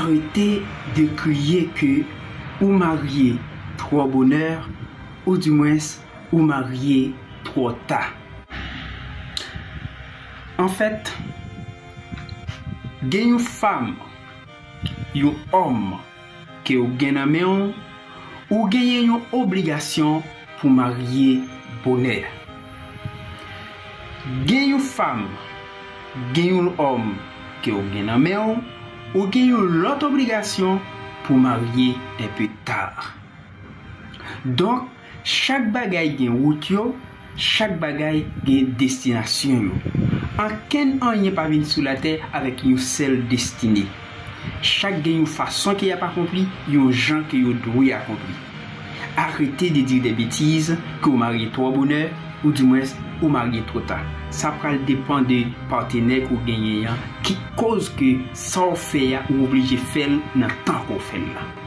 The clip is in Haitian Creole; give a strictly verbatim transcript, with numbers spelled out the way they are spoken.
Arete de kriye ke ou marye twò bonè, oudimwens ou marye twò ta. Anfèt, gen yon fanm, yon òm ke w gen nan men w, ou genyen yon obligasyon pou marye bonè. Gen yon fanm, gen yon òm ke w gen nan men w, ou gen yon lòt obligasyon pou marye enpe ta. Donk, chak bagay gen wout yo, chak bagay gen destinasyon yo. Ankenn anyen pa vin sou latè avèk yon sèl destine. Chak gen yon fason ke y ap akonpli, yon jan ke yo dwe akonpli. Arete de di de betiz ke w marye twò bonè, oudimwens ou marye twò ta. Sa pral depann de patenè ke w genyen an, ki koz ke sa w fè a ou oblije fè l nan tan ke w fè l la.